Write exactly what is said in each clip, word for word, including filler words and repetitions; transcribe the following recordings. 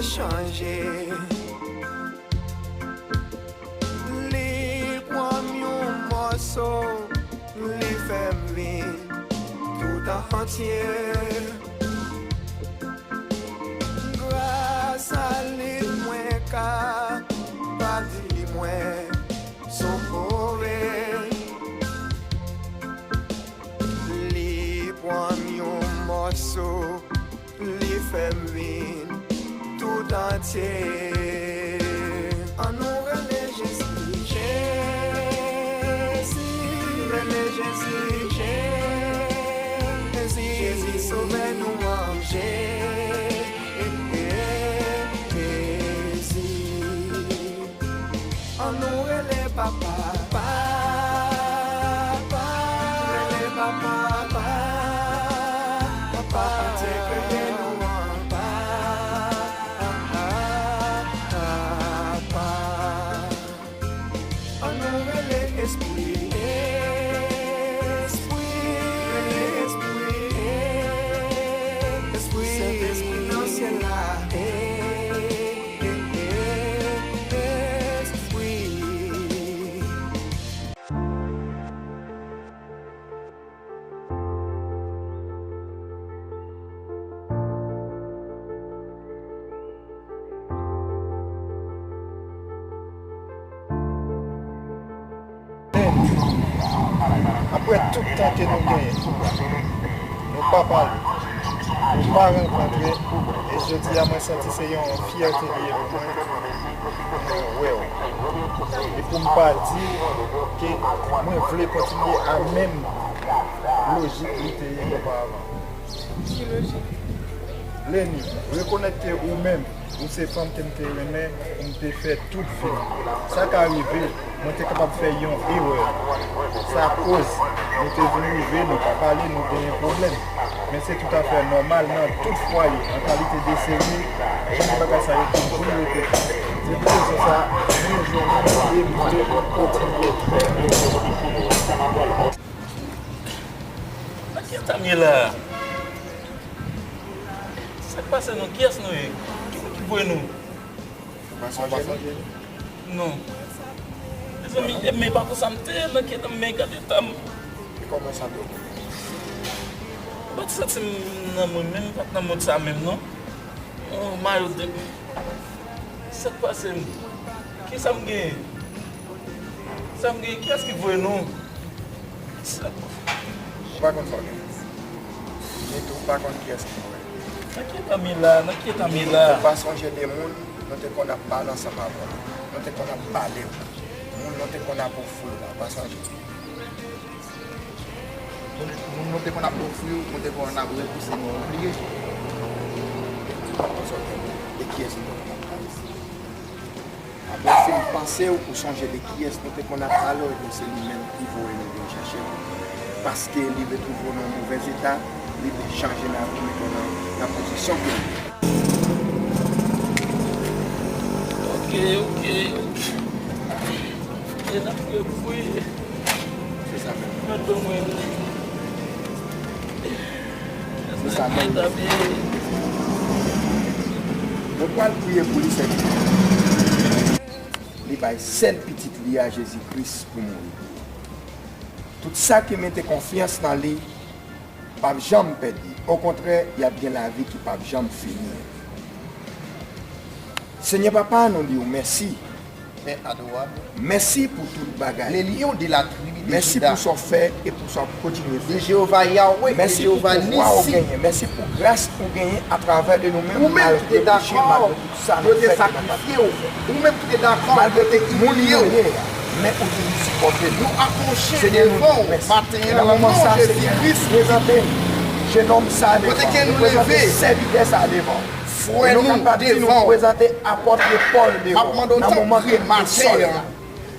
chanje. Li pran m yon mòso, li fè m vin tout antye. Gras a li, mwen ka pa di mwen s on move. Li pran m yon mòso, li fè m vin tout antye. Ann nou rele Jezi, Jezi, rele Jezi, Jezi, Jezi, Sovè nou an, Jezi. Ann nou rele Papa, Papa, rele Papa, Papa, Papa, Papa, Papa, Papa, Papa. Ann nou rele Espri, Espri, rele Espri, Espri, Sentespri nan syèl la. Espri. Apre tout tan ke nou genyen, nou pa pale, nou pa rankontre, e jodi a mwen santi se yon fyète li ye pou mwen, pou mwen wè w. E pou m pa di ke mwen vle kontinye a menm lojik li te ye oparavan. Ki lojik? Leni, rekonèt ke ou menm, ou se fanm ke m te renmen, pou m te fè tout vi m. Sa ka rive, mwen te kapab fè yon erè. Sa koz nou te vin rive, nou pa pale, nou genyen pwoblèm. Men se toutafè nòmal nan tout fwaye, an kalite de seri, jan de bagay sa yo toujou rete. Se pou rezon sa, nou jwenn nou e m vle kontinye fè. Nan ki eta m ye la a? Sa k pase nou? Kiyès nou ye? Ki moun ki voye nou? Ou pa sonje nou? Non. Mezanmi, e men pa konsa m te ye, nan ki eta m, men gade eta m. E kòman sa dwe? M pa t santi m nan mwen menm, m pa t nan mood sa menm non. Yon mayo de. Sa k pase m? Kisa m genyen? Sa m genyen? Kiyès ki voye nou? Sa... Ou pa konn sa w genyen. Ni tou ou pa konn kiyès ki voye. Nan ki eta m ye la? Nan ki eta m ye la? Ou pa sonje de moun nou te konn ap pale ansanm avè w? Nou te konn ap pale w. Moun nou te konn ap ofri w la, ou pa sonje? Moun, moun nou te konn ap ofri w, nou te konn ap repouse, nou oubliye. Ou pa sonje de kiyès nou te konn ap pale. Apre, si m panse w, ou sonje de kiyès nou te konn ap pale w, ebyen, se li menm ki voye nou vin chèche w. Paske li vle twouve w nan yon movèz eta, li vle chanje lavi w, mete w nan, nan pozisyon ke w ye. Ok, ok, ok. Ok, n ap priye pou li. Se sa menm. Mwen ban mwen. Se sa menm. Nou pral priye pou li, sèvitè. Li bay sèl pitit li a, Jezi Kris, pou mouri pou ou. Tout sa ki mete konfyans nan li p ap janm pèdi. Okontrè, y ap gen lavi ki p ap janm fini. Senyè Papa, nou di w mèsi. Pè adorab. Mèsi pou tout bagay. Le lion de la tribu de Juda. Mèsi pou sa w fè e pou sa w ap kontinye fè. De Jewova Yahweh, de Jewova Nisi. Mèsi pou pouvwa w genyen. Mèsi pou gras ou genyen atravè de nou menm, malgre peche, malgre tout sa nou fè ke nou pa dwe fè. Ou menm ki te dakò pou yo te imilye w. Malgre tout moun nou ye a, men ou toujou sipòte nou. Nou apwoche devan w maten an nan non Jezi Kris. Senyè, nan moman sa, Senyè, nou prezante jenòm sa devan w. Nou prezante sèvitè sa devan w. Frè nou, devan w. N ap mande w tanpri maten an,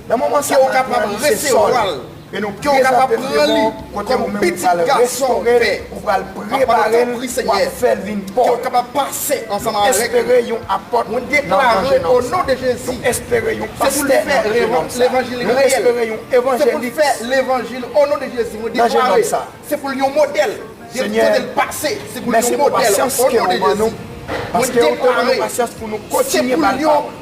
ke w kapab resevwa l, ke w kapab pran li kòm pitit gason w fè. N ap mande w tanpri, Senyè, ke w kapab pase ansanm avèk nou. Mwen deklare o non de Jezi, se pou l fè levanjil reyèl. Se pou l fè levanjil o non de Jezi. Mwen deklare se pou l yon modèl. Kote l pase, se pou l yon modèl o non de Jezi. Paske ou te ban nou pasyans pou nou kontinye ba l pawòl.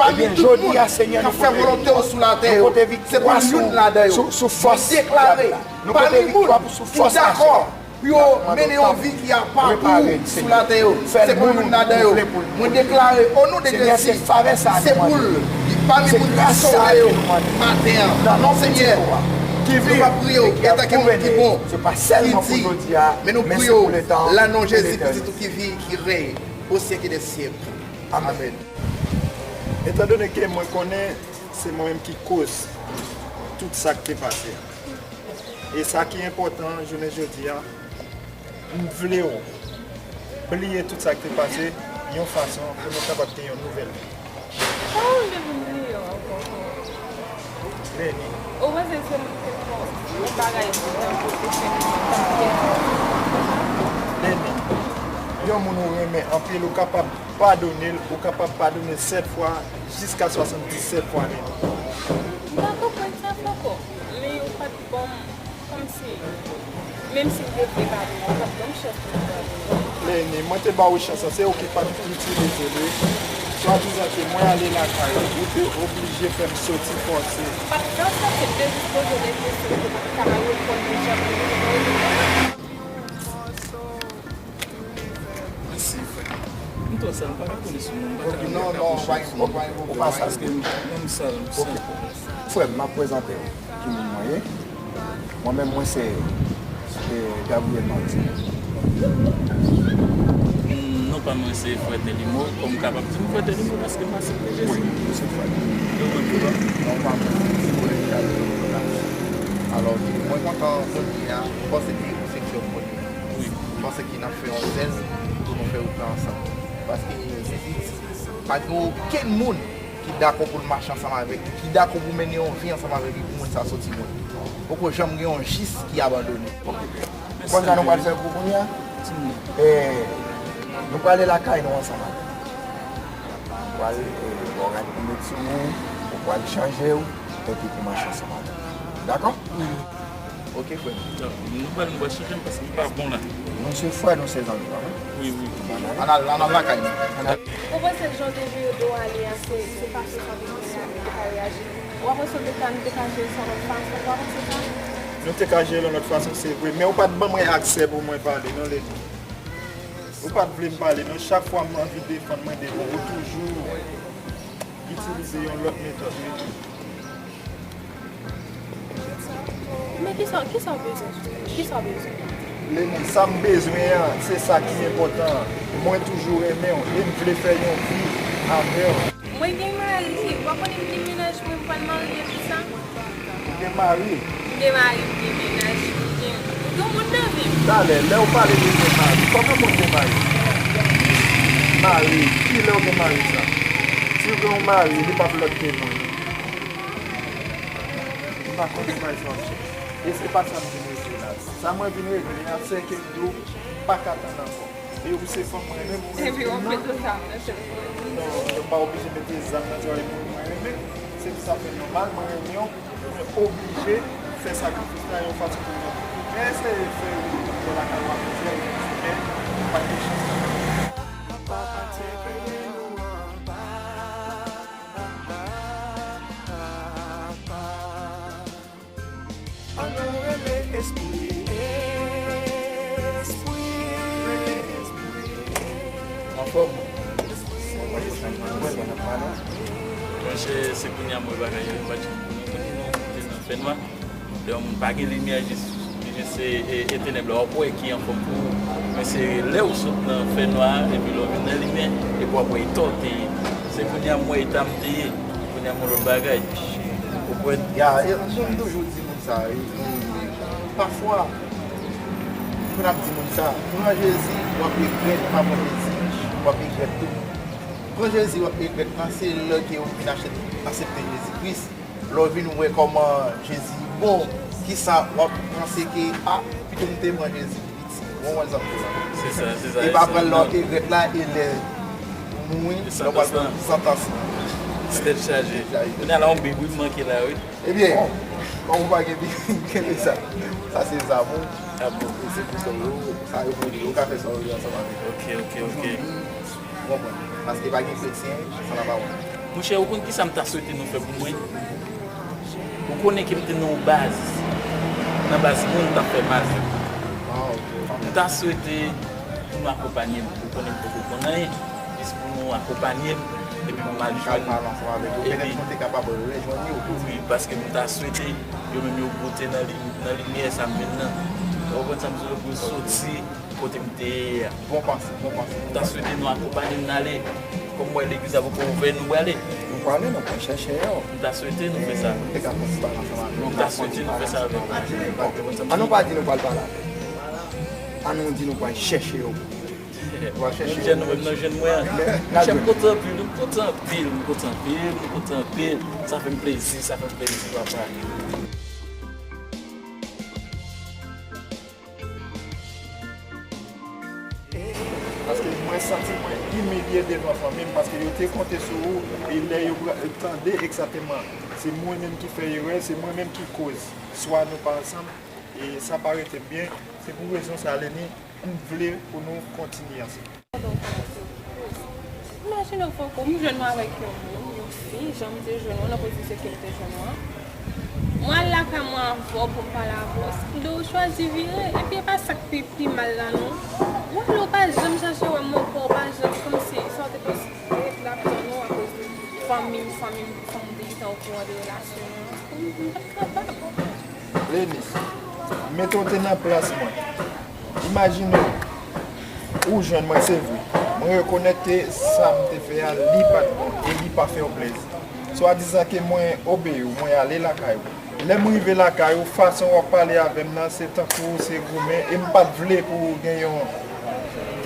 Ebyen, jodi a, Senyè, nou pote viktwa sou, nou pote viktwa sou, sou, sou fòs dyab la. Nou pote viktwa sou fòs machan. Pou yo mennen yon vi ki apa pou ou sou latè yo. Se pou youn ladan yo. Mwen deklare, o non de Jezi, se pou l, li pami moun ki sove yo maten an. Senyè, nou pa priye w antanke moun ki bon, ki di, men nou priye w nan non Jezi, Pitit ou ki viv, ki rèy o syèk dè syèk. Amèn. Etandone ke mwen konnen se mwen menm ki koz tout sa k te pase a. E sa ki enpòtan jounen jodi a, m vle w bliye tout sa k te pase yon fason pou nou kapab gen yon nouvèl vi. Sa w vle pou m bliye w ankò? Leni. Ou panse se mwen ki te fè yon bagay pou tankou te fè m tankou. Leni, yon moun ou renmen anpil, ou kapab padone l, ou kapab padone l sèt fwa, jiska swasanndisèt fwa menm. M pa konprann sa fòkò. Li ou pa t ban m, kòmsi, menm si m te vle padone, ou pa t ban m chans pou m padone. Leni, mwen te ba ou chans lan, se ou ki pa t itilize l, wi. Swadizan ke mwen ale lakay ou, ou te oblije fè m soti fòse. M pa t ka sòti, m te jis poze w de kesyon, m te pa t ka reponn ou jan pou ou te poze m. Mèsi, frè. M twò sal, m pa ka konnen sou moun, m pa ka. Non, non, ou pa gen pwoblèm. Paske m, menm sal, m sal. Frè m, m ap prezante w ki moun mwen ye. Mwen menm, mwen se, e, Gabriel Martin. Mm, non pa mwen se frè Telimo. Kòm m kapab di m frè Telimo paske m aksepte Jezi. Wi, ou se frè. Yo mwen tou la. Non pa mwen se frè Gabriel Martin. Alò, mwen kontan jodi a, m panse ke ou se frè m. Wi. M panse ke n ap fè yon zèz pou nou fè wout la ansanm. Paske Jezi di, pa gen okenn moun ki dakò pou l mache ansanm avèk li, ki dakò pou mennen yon vi ansanm avèk li, pou moun sa soti lwen. Poko janm gen yon jis ki abandone. Konn sa nou pral fè pou kounye a? E, nou prale lakay nou ansanm avèk. Nou pral, e, ba w rad pou met sou ou, ou pral chanje w, epi pou mache ansanm avèk. Dakò? Ok, frè m. Donk, nou pral, nou pral chanje m paske m pa bon la. Nou se frè, nou se zanmi, pa vre? Wi, wi. Ann al, ann al lakay nou. Ou panse jan w te vire do w ale a, se, se fason sa w te vire a, ou te ka reyaji? Ou pa panse w te ka, nou te ka jere sa yon lòt fason? Ou pa panse sa? Nou te ka jere l yon lòt fason, se vre. Men ou pa t ban mwen aksè pou mwen pale, non, Leni. Ou pa t vle m pale, non. Chak fwa m anvi defann mwen devan w, ou toujou itilize yon lòt metòd, wi. Men kisa, kisa w bezwen? Kisa w bezwen? Leni, sa m bezwen an, se sa ki enpòtan an. Mwen toujou renmen w e m vle fè yon vi avè w. Mwen gen mari, w pa konnen m gen mennaj mwen, m pral marye, episa? Ou gen mari? M gen mari, m gen mennaj, m gen, m gen yon moun nan vi m. Talè, lè w pale de gen mari, kòman moun gen mari? Mari, kilè w gen mari sa? Si w gen yon mari, li p ap lòt ke mwen. M pa konn bagay sa w ap chèche. E se pa sa m vin regle la. Sa mwen vin regle a, se ke m di w pa ka tann ankò. E ou se fanm mwen renmen, mwen renmen. Epi w ap mete zam nan tèt ou. Non, mwen pa oblije mete zam nan tèt ou, mwen renmen. Se pou sa fè nòmal, mwen renmen w, mwen oblije fè sakrifis la yon fason pou mwen. Men eseye fè yon lakay w ap fè, men ou pa t gen chans la. Ann nou rele espri, espri. Anfòm? Mwen, mwen, mwen, mwen, mwen. Monchè, se kounye a m wè bagay yo pa t janm pou nou, kote nou te nan fènwa. Lè yon moun pa gen limyè, jis, jis se, e, e tenèb la, w ap wè ki anfòm pou ou. Men se lè w sot nan fènwa a, epi lè w vin nan limyè, epi w ap wè eta w te ye. Se kounye a m wè eta m te ye. Kounye a m yon lòt bagay. Ou konprann? Ya, e, moun toujou di moun sa, e, e, pafwa, moun ap di moun sa, pran Jezi, w ap regrèt, pa pran Jezi, w ap regrèt tou. Pran Jezi, w ap regrèt, nan se lè ke ou vin aksepte, aksepte Jezi Kris, lè w vin wè kòman Jezi bon, kisa w ap panse ke, a, pito m te pran Jezi. Bon, wè sa m di la. Se sa, se sa. E pa pran lè w regrèt la, e lè ou mouri, lè w pral pran santans lan. Tèt chaje. Kounye a la, yon bib wi m manke la, wi. Ebyen, kòm ou pa gen bib, kenbe sa. Sa se zam ou. A bon. E se pou zam ou, sa yo pou li, ou ka fè sa w vle ansanm avèk yo. Ok, ok, ok. Jodi, Ou konprann? Paske pa gen kretyen ann Apawòl. Monchè, ou konn kisa m ta swete nou fè pou mwen? Ou konnen ke m te nan yon baz, nan baz moun m t ap fè baz. Ah, ok. M ta swete pou nou akonpanye m. Ou konnen m poko konn anyen. Jis pou nou akonpanye m, epi pou m al jwenn. Kal pale ansanm avèk yo. Petèt nou te kapab rejwenn yo tou. Wi, paske m ta swete yo menm yo goute nan li-, nan limyè sa m vin nan. Ou konprann sa m di w, pou yo soti kote m te ye a. Bon panse, bon panse. M ta swete nou akonpanye n ale. Kòm m wè legliz la poko ouvè, nou prale. Nou prale, nou pral chèche yo. M ta swete nou fè sa. M te ka pran ti pale ansanm avè w. M ta swete nou fè sa avè m. Ann nou pa di nou pral pale avè l. Ann nou di nou pral chèche yo. Nou pral chèche yo. Menm jan nou menm nan jwenn mwen an. Monchè, m kontan anpil, m kontan anpil, m kontan anpil, m kontan anpil. Sa fè m plezi, sa fè m plezi, papa. Paske mwen santi mwen imilye devan fanmi m, paske yo te konte sou ou, e lè yo pra-, tande egzakteman, se mwen menm ki fè erè, se mwen menm ki koz, swa nou pa ansanm, e sa pa rete m byen, se pou rezon sa a, Lenny, m vle pou nou kontinye ansanm. Imajine w, Franco, m jwenn mwen avèk yon moun, yon fi, jan m te jwenn ou, nan pozisyon ke m te jwenn ou an. Mwen al lakay mwen avè w pou m pale avè w. Skido, ou chwazi vire, epi e pa sa k pi, pi mal la, non. Ou ale, ou pa janm chache wè m ankò, ou pa janm, kòmsi sa w te panse te ret la ap tann ou akoz de fanmi, fanmi, fanmi te gentan okouran de relasyon nou an. M pa t kapab. Lenny, mete w te nan plas mwen. Imajine w, ou jwenn mwen, se vre. Mwen rekonèt ke sa m te fè a, li pa t bon e li pa fè w plezi. Swadizan ke mwen obeyi w, mwen ale lakay ou. Lè m rive lakay ou, fason w ap pale avè m nan, se tankou se goumen, e m pa t vle pou gen yon,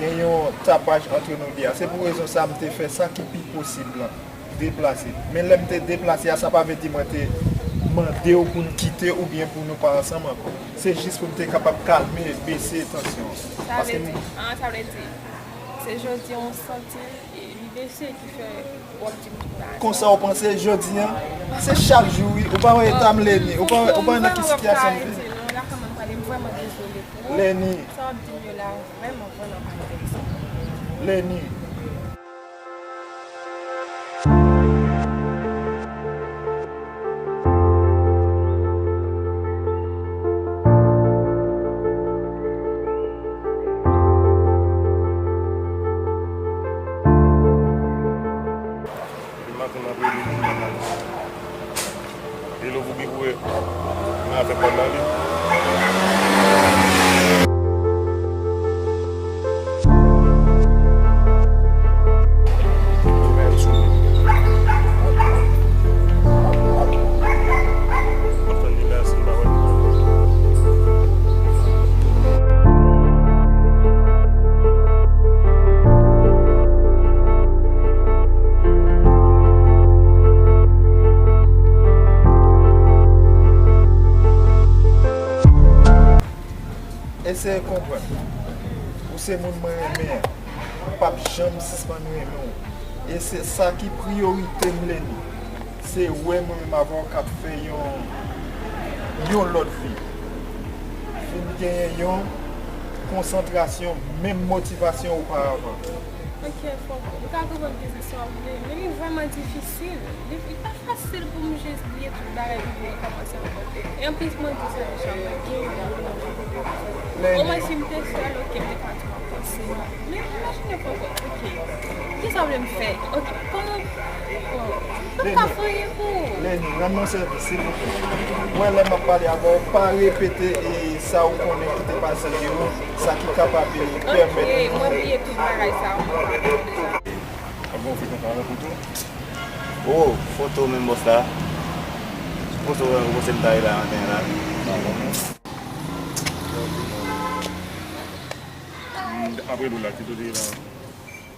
gen yon tapaj antre nou de a. Se pou rezon sa a m te fè sa ki pi posib lan. Deplase. Men lè m te deplase a, sa pa vle di mwen te mande w pou n kite oubyen pou nou pa ansanm ankò. Se jis pou m te kapab kalme, bese tansyon an. Sa vle di, an, sa vle di, se jodi a w santi li bese ki fè w ap di m tout bagay sa. Konsa w panse jodi a? Se chak jou, wi. Ou pa wè eta m, Lenny. Ou pa wè, ou pa wè nan ki sitiyasyon m viv. Non, la kòman m pale, m vrèman dezole pou ou. Lenny. Sa w ap di m yo la, vrèman, vrèman pa enterese m. Lenny. Depi maten m ap rele li, li pa ka rele. Hello, Bouki, kouri. Mwen avèk kòd la, wi. Mwen tann li la, si m pa wè l. Eseye konprann. Ou se moun mwen renmen an. M p ap janm sispann renmen w. E se sa ki priyorite m, Lenny. Se wè mwen menm avè w k ap fè yon, yon lòt vi. Vin genyen yon konsantrasyon, menm motivasyon oparavan. Ok, Franco, m ka konprann ke se sa w vle, men li vrèman difisil. Li, li pa fasil pou m jis bliye tout bagay epi rekòmanse ankò. E anplis, mwen di sa deja, mwen gen yon moun nan kote m fè. Omwen si m te sèl, ok, m te ka tou ap panse. Men imajine Franco, ok. Kisa w vle m fè? Ok, kòman, bon, m p ap ka fè anyen pou ou. Lenny, rann mwen sèvis, silvouplè. Mwen, lè m ap pale avè w, pa repete, e, sa ou konnen ki te pase yo, sa ki kapab, e, pèmèt nou. Ok, mwen bliye tout bagay sa yo. Ap gen yon foto ansanm avèk ou tou? Oh, foto menm bòs la. Foto ou panse m ta ye la maten la. Apre nou la, ki kote la?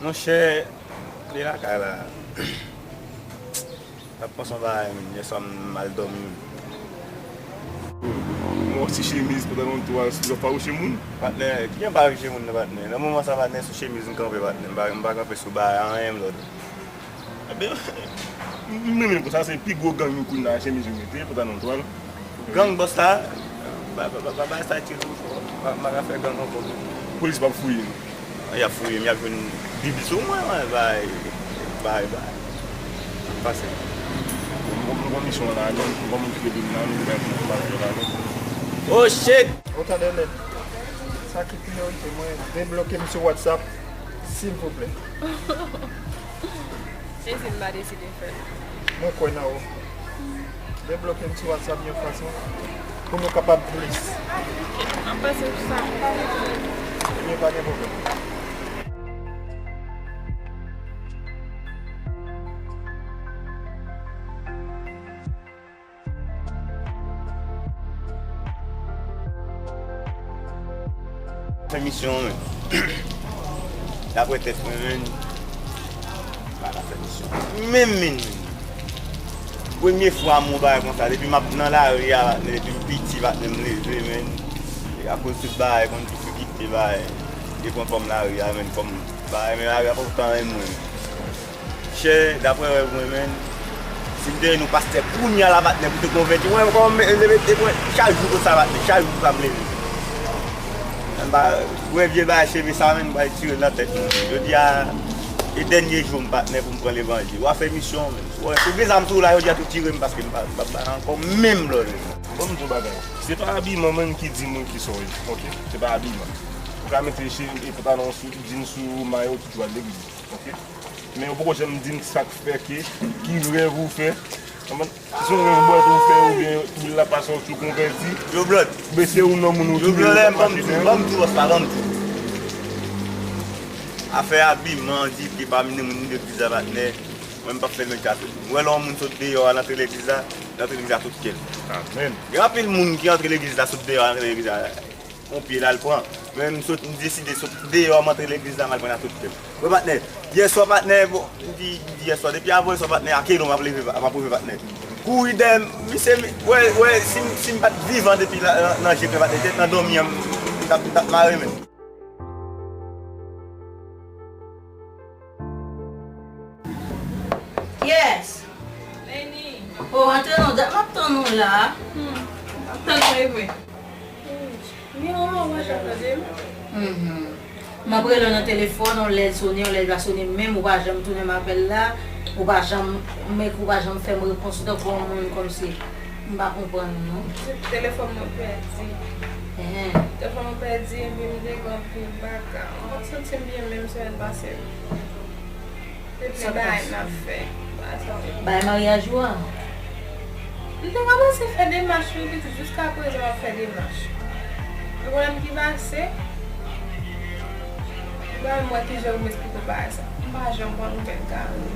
Monchè, li lakay la. T ap panse yon bagay, menm. Yèswa m mal dòmi. Yon ti chemiz, pantalon twal, sou fawoche moun. Patnè, kijan m pa fawoche moun nan, patnè? Nan moman sa, patnè, sou chemiz m kanpe, patnè. M pa, m pa kanpe sou bagay, anyen m lòd. Ebyen, m renmen konsa, se pi gwo gang nou kounye a, chemiz yo mete, pantalon twal. Gang bòs la, ba, ba, ba, ba, ba sa tire tou fò. M pa, m pa ka fè gang ankò. Polis p ap fouye nou? Y ap fouye m, y ap jwenn, Pipi sou mwen, mwen, bay, bay, bay. Pase. Mwen, mwen, mwen, misyon la, mwen, mwen, mwen, mwen, mwen, mwen, mwen, mwen, mwen, mwen, mwen, mwen. Oh shit! Ou tande, Lèd? Sa ki priyorite mwen, debloke m sou WhatsApp, silvouplè. E si m pa deside fè l? Mwen kwè nan ou. Debloke m sou WhatsApp yon fason pou nou kapab plis. Ok, m ap pase sou sa. Ebyen, pa gen pwoblèm. Fè misyon, men. Daprè tèt mwen, men, m pa ka fè misyon. Menm, men, men. Premye fwa m wè yon bagay konsa, depi m ap nan lari a, patnè, depi m piti, patnè, m leve, men. E akoz tout bagay, konn tou frekante bagay. E pran fòm lari a, men, kòm bagay, men lari a pa kontan renmen mwen. Chè, daprè rèv mwen, men, si m te jwenn yon pastè kounye a la, patnè, pou te konvèti mwen, kòman m mete mete mwen chak jou konsa, patnè, chak jou konsa m leve. Anba, gwo vye bagay cheve sa, men, m pral tire l nan tèt mwen. Jodi a, e dènye jou m, patnè, pou m pran levanjil. W a fè misyon, men. Ou wè, si w gen zam sou ou la, jodi a tou tire m, paske m pa, m pa, pa ankò menm lòt. Bon, m di w bagay. Se pa abiman, menm, ki di moun ki sa w ye, oke? Se pa abiman. Ou ka mete che-, e pantalon sou, jeans sou, mayo, ou toujou al legliz. Ok? Men ou poko janm di m sa k fè ke, ki rèv ou fè. Konprann? Si se yon rèv bwèt ou fè oubyen twil la pase w sou konvèti. Yo, Blòd. Men se ou nan moun ou touye, ou pa mache, men. Ban m di w, bòs la, ban m di w. Afè abiman, di ke pa mennen moun nan legliz la, patnè. Mwen, m p ap fè l menm jan. Ou wè lè yon moun sot deyò a, l antre legliz la, l antre legliz la tout kè l. Amèn. Gen anpil moun ki antre legliz la, sot deyò a, antre legliz la. Yon pye l al pran. Men m sot, m deside sot deyò, m antre legliz la, m al pran l a tout kè m. Wi, patnè. Yèswa, patnè, bon, m di, m di yèswa, depi avan yèswa, patnè, a kenn ou m ap leve, m ap leve, patnè. Kouri dèyè m, misye, mi-, wè, wè, si m, si m pa t vivan depi la, nan, nan je krè, patnè, tèt nan dòmi an, m t ap, m t ap mare, men. Yes. Neni. Oh, antre non, dat m ap tann ou la. Hmm. M ap tann ou vre. Gen yon moman w pa janm tande m. Mhm. M ap rele w nan telefòn, yon lè l sone, yon lè l pa sone, menm ou pa janm tounen m apèl la, ou pa janm, men ou pa janm fè m repons ou tankou yon moun kòmsi m pa konprann ou non. Telefòn mwen pèdi. Ehe. Telefòn mwen pèdi, epi m te gen anpil bagay. M pa t santi m byen menm semèn pase. Epi bagay n ap fè. Bagay maryaj ou a? M te kòmanse fè demach wi, epi jiska prezan m ap fè demach. Men pwoblèm ki pase, m pa menm wè kijan pou m esplike w bagay sa. M pa janm pran nouvèl Gary.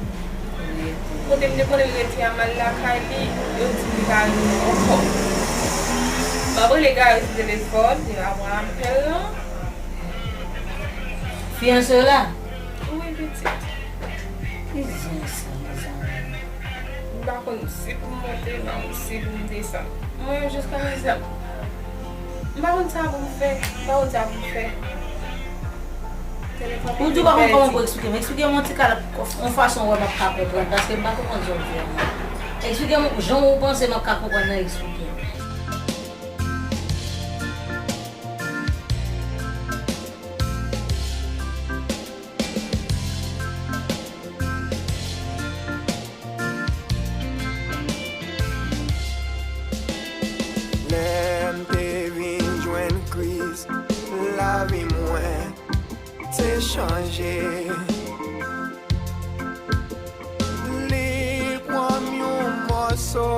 Kote m te konnen l rete a, m al lakay li, yo di m li pa rive ankò. M ap rele Gary sou telefòn, li pa pran apèl lan. Fiyanse w la? Wi, pitit. Ki zen sa, mezanmi? M pa konn si pou m monte, m pa konn si pou m desann. Mwen menm jiska prezan, m pa konn sa pou m fè, m pa konn sa pou m fè. Ou di w pa konn kòman pou eksplike m. Eksplike m yon ti kalòt, yon fason wè m ap ka konprann, paske m pa konprann sa w di a non. Eksplike m jan ou panse m ap ka konprann nan, eksplike m. Lè m te vin jwenn Kris, lavi mwen te chanje. Li pran m yon mòso,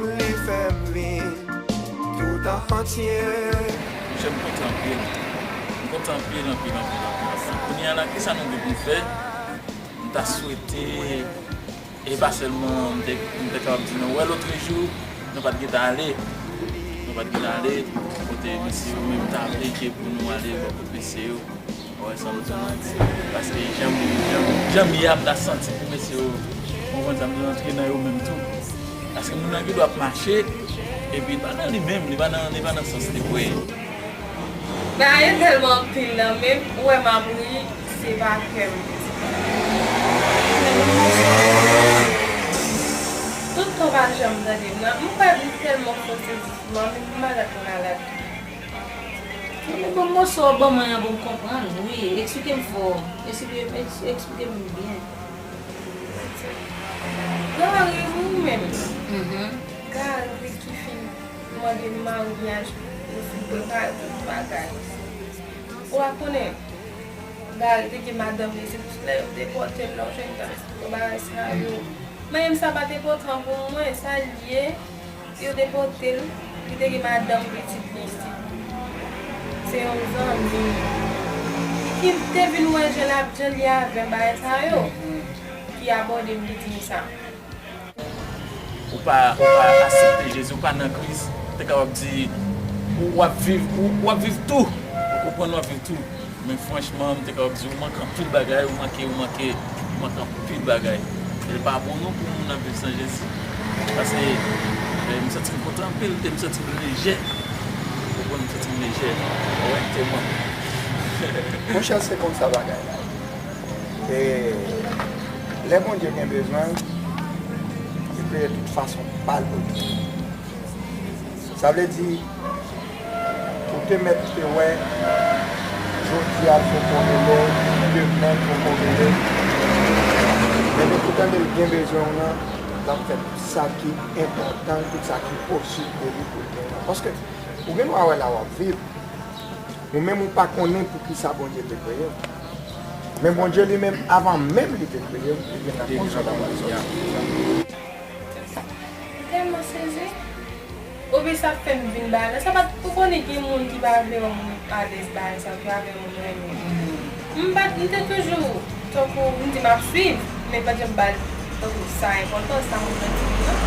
li fè m vin tout antye. Monchè, m kontan anpil. M kontan anpil, anpil, anpil, anpil, anpil. Kounye a la, kisa nou gen pou n fè? M ta swete, e pa sèlman m te, m te kapab di nou, wè, lotrejou, nou pa t gentan ale. Nou pa t gentan ale, kote mesye yo menm ta vle ke pou nou ale bò kot mesye yo. Ou wè sa m di w? Paske jan m, jan m, jan m ye a, m ta santi pou mesye yo, ou konprann sa m di w, antre nan yo menm tou. Paske moun nan gen dwa ap mache, epi li pa nan li menm, li pa nan, li pa nan sans li vre. Bagay yo tèlman anpil nan men m, ou wè m ap ri, se pa kè m. Tout tan w pa t janm tande m nan, m kwè m tèlman fò sezisman, m malad, m malad. Bon, moso w ban mwen an pou m konprann, wi, eksplike m fò, eksplike, eks- eksplike m byen. Gary, ou menm. Mhm. Gary ki fin mande maryaj, ou fin prepare tout bagay. Ou pa konnen, Gary te gen madanm li, se pou lè yo depòte l, lè w jwenn tan, tout bagay sa yo. Men menm sa pa t enpòtan pou mwen, sa l ye, yo depòte l, li te gen madanm, pitit li isit. Se yon zanmi ki te vin wè jan l ap jan li avè m, bagay sa yo, ki abòde m, li di m sa. Ou pa, ou pa aksepte Jezi, ou pa nan Kris, ou te kapab di, ou, w ap viv, ou, w ap viv tou. Ou konprann, w ap viv tou. Men franchman, m te kapab di, ou manke anpil bagay, ou manke, ou manke, ou manke anpil bagay. E l pa bon non pou moun ap viv san Jezi. Paske, eh, m santi m kontan anpil, e m santi m lejè. Ou konprann, m santi m lejè, korèkteman. Monchè, se konsa bagay la ye. E lè Bondye gen bezwen, li kreye tout fason pa l pou li. Sa vle di, ou te mèt te wè, jodi a l poko rele, demen l poko rele. Men depi w tande l gen bezwen w nan, l ap fè tout sa ki enpòtan, tout sa ki posib de li pou l gen nan. Paske ou gen dwa wè la w ap viv, ou menm ou pa konnen poukisa Bondye te kreye w. Men Bondye li menm, avan menm li te kreye w, li gen nan konsèy la w ap sòti. M tèlman sezi. Oubyen sa fè m vin ba la. Sa pa t pou konnen gen moun ki pa vle wè moun alèz bagay sa, ki pa vle moun renmen. M pa t, m te toujou, tankou m di m ap swiv, men pa t janm ba l tankou sa enpòtans, sa moun nan di m nan.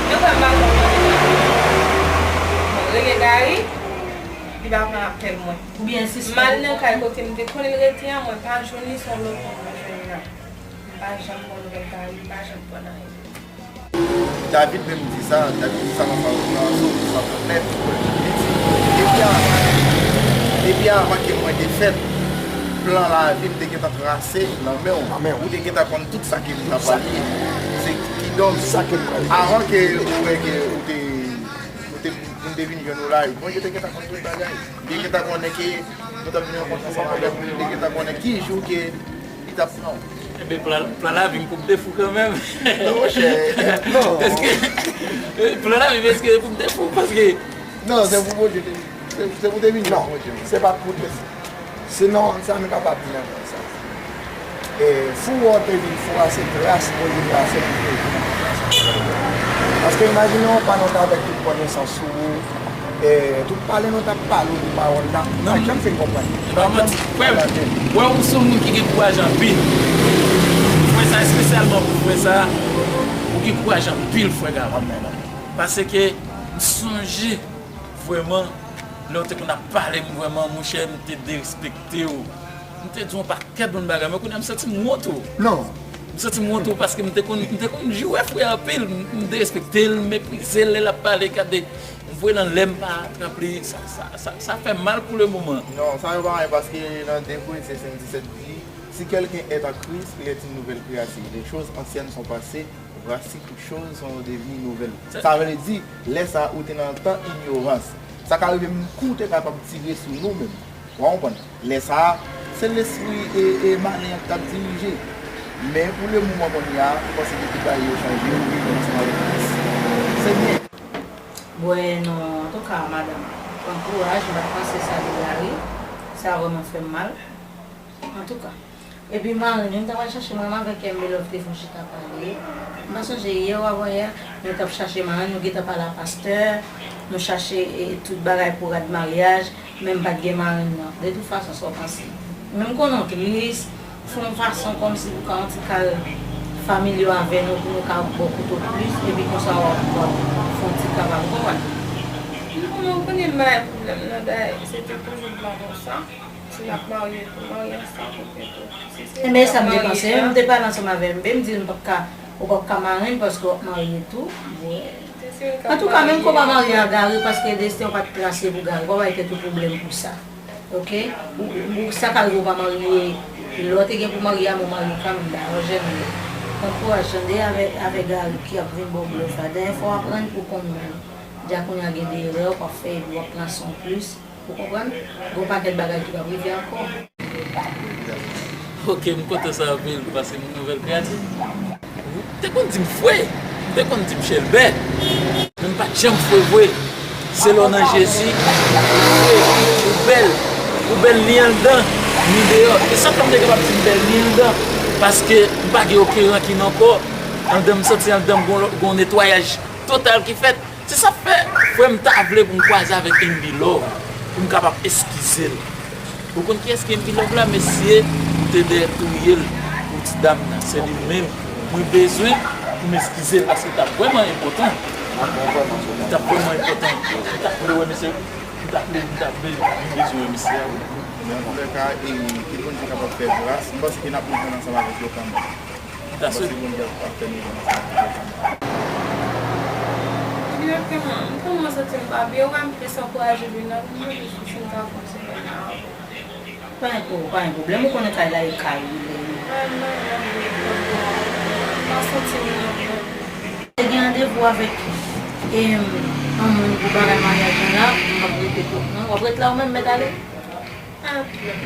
Yon fwa m pa konprann. Mwen rele Gary, li pa pran apèl mwen. Oubyen si M al nan kay kote m te konnen l rete an, mwen pa jwenn li, se yon lòt moun mwen jwenn nan. M pa janm pran nouvèl Gary, m pa janm pran anyen. David menm di sa, David di sa nan sa nan Sòm san trannèf, li di, depi avan, depi avan ke mwen te fèt, plan lavi m te gentan trase nan men w. Ou te gentan konn tout sa ke m ta pral ye. Se kidonk, avan ke ou wè ke ou te, ou te, moun te vin jwenn ou la, Bondye te gentan konn tout bagay. Li te gentan konnen ke nou t ap vin rankontre ansanm avèk ou, li te gentan konnen ki jou ke li t ap pran w. Enben, plan, plan lavi m pou m te fou kanmenm. Non, monchè, non. Èske, plan lavi m, èske pou m te fou? Paske. Non, se pou Bondye te, se, se pou te vini. Non, se pa pou te fou. Sinon, sa nou kapab di nan sans sa. E, fou w te vin fou a, se gras Bondye trase pou te vin nan sans sa. Paske imajine w, pandan w t avèk tout konesans ou, e, tout pale nou t ap pale w de pawòl la, nou pa janm fin konprann. Frè m, wè ou se yon moun ki gen kouraj anpil. Frè sa, espesyalman pou frè sa, ou gen kouraj anpil, frè Gary. Paske m sonje vrèman, lè w te konn ap pale m vrèman, monchè, m te derespekte w. M te di w yon pakèt bon bagay, men kounye a m santi m wont wi. Non. M santi m wont wi paske m te konn, m te konn jwe frè anpil, m, m derespekte l, m meprize l, lè l ap pale, gade, m voye l anlè, m pa trap li, sa, sa, sa, sa fè m mal pou le moman. Non, sa yo pa anyen paske nan de Korentyen senk disèt di, si quelqu'un est en Christ, il est une nouvelle créature. Les choses anciennes sont passées, voici toutes choses sont devenues nouvelles. Sa vle di, lè sa a ou te nan tan inyorans. Sa ka rive menm kou te kapab tire sou nou menm. Ou konprann? Lè sa a, se lespri e, e malen an k t ap dirije. Men pou le moman kounye a, m panse ke tout bagay yo chanje, ou vini ansanm avèk Kris. Se byen. Bwè non, antouka, madanm, pran kouraj, m pa t panse sa de Gary, sa vrèman fè m mal. Antouka. Epi marenn yo, m ta pral chache marenn avèk M B Love te fon chita pale. M pa sonje yè ou avan yè, nou t ap chache marenn, nou gentan pale a pastè, nou chache e, tout bagay pou rad maryaj, men m pa t gen marenn nan. De tout fason, sa w panse? Men m konnen w tris, fè yon fason kòmsi pou ka yon ti kal familye avè nou, pou nou ka ba w kote w plis, epi konsa w ap, w ap fè yon ti kal, ou konprann? M konnen w konnen m pa gen pwoblèm nan, dayè, se te toujou plan konsa. Si n ap marye tou, marye ansanm oubyen tou. Si se. Enben, e sa m te panse. Menm m te pale ansanm avè M B, m di l m p ap ka, ou p ap ka marenn paske w ap marye tou. Antouka, menm ke w pa marye a Gary, paske desten w pa t trase pou Gary, w pa bay tèt ou pwoblèm pou sa. Oke? Ou, ou, sa ka rive w pa marye, lè w te gen pou marye a, men w marye kanmenm, dayè, w jèn, men pran kouraj, tande, avè, avè Gary ki ap vin ba w blòf la. Dènye fwa w aprann ou konn moun. Dja kounye a gen de erè w ap fè epi w ap pran san w plis. Ou konprann? Gon pakèt bagay ki p ap rive ankò. Ok, m kontan sa anpil, paske m nouvèl kreyati. Ou te konn di m fwe, ou te konn di m chèlbè, men m pa t janm fwe vre. Se lè w nan Jezi, ou fwe, ou bèl, ou bèl ni anndan, ni deyò. E sa k fè m te kapab di m bèl ni anndan, paske m pa gen okenn rankin ankò. Anndan m santi anndan m gon, gon netwayaj total ki fèt. Se sa k fè, frè m ta vle pou m kwaze avèk M B Love, pou m kapab eskize l. Ou konn kiyès ki M B Love la, mesye? Ou te dèyè touye l pou ti dam nan. Se li menm. Mwen bezwen pou m eskize l, paske l t ap vrèman enpòtan. Li t ap vrèman enpòtan. M ta vle wè mesye. M ta vle, m ta vle, m bezwen wè mesye a, wi. Men antoulèka, e, ke Bondye kapab fè gras. M panse ke n ap rive ansanm avèk yo kanmenm. Ou ta swete? Egzakteman. M kòmanse santi m pa byen, ou wè m te desankouraje vin la, m jis fin ka fè yon semèn la avè w. Pa gen pwo-, pa gen pwoblèm, ou konnen kay la e kay ou li ye. Ah non, non, non, non, non. M pa santi m byen. Te gen randevou avèk, em, yon moun pou bagay maryaj lan la, m ap rete pou, non, w ap ret la ou menm, mèt ale? Ah, mwen,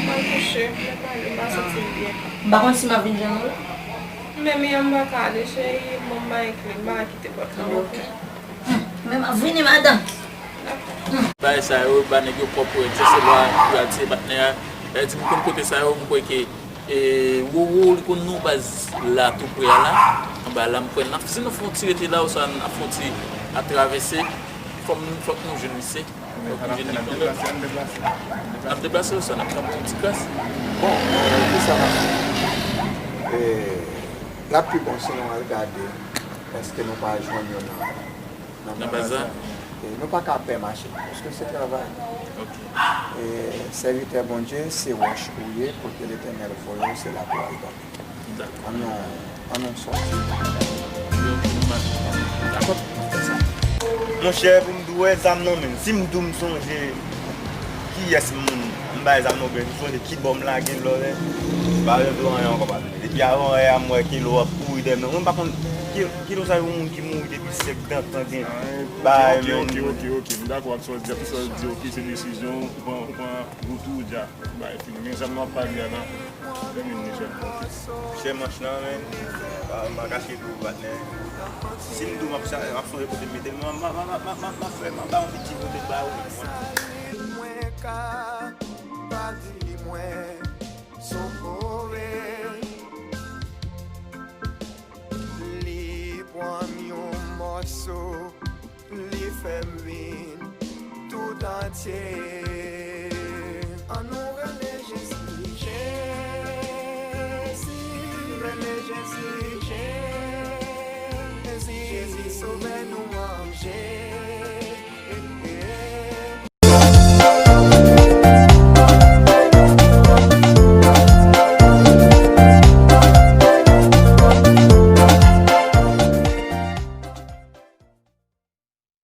mwen kouche, mwen pa, mwen pa santi m byen. M pa konn si m ap vin jwenn ou la. Men, men, m pa ka ale, cheri, bon, m pa gen kle, m pa ka kite pòt la ouvè. Hmm, men m ap vini, madanm. Bagay sa yo, ba nèg yo pwòp, wè, se lwa pou al tiye patnè a. Sa vle di, m konn kote sa yo, m kwè ke, e, Roro, li konn nou baz la, tou pre a la, anba la, m kwè n ap, si nou fè yon ti rete la, oswa n ap fè yon ti ap travèse, fò m, fòk nou jwenn misye. Fòk nou jwenn li kanmenm. N ap deplase, n ap deplase. N ap deplase oswa n ap kanpe yon ti kras? Bon, euh, kisa n ap fè? E, l ap pi bon si nou al gade, èske nou pa jwenn yo nan, nan, nan baz la? E nou pa ka pè mache, paske se travay. Ok. E, sèvitè Bondye, se wòch ou ye, kote Letènèl voye w, se la pou w al kanpe. Dakò. Ann nou, ann nou sòti. Dakò, fè sa. Monchè, pou m di w, wè zam nan men m. Si m di w m sonje kiyès moun m bay zam nan, oubyen m sonje ki bò m lage l, lòlè, m pa janm di w anyen ankò, patnè. Depi avan yè a, m wè Kelo ap kouri dèyè m nan. Mwen, m pa konn, Ke-, Kelo sa yon moun ki mouri depi senk tan gen bagay, men. Ok, ok, ok, ok, ok. M dakò ak sa w di a, sa w di, ok, se desizyon ou pran, ou pran wout ou dja. Bagay fini. Men zam nan ap pale a la. Fè vin ni jèn. Chè manch lan, men. Pa, pa kache dlo, patnè. Si m di w m ap sa, m ap sonje kote m mete l, m, m, m ap fè, m ap ba yon piti kote ba ou. Mwen ka pa di mwen son kore. Li pran m yon mòso, li fè m vin tout antye. Ann nou rele Jezi, Jezi, rele Jezi, Jezi, Jezi sovè nou an, Jezi.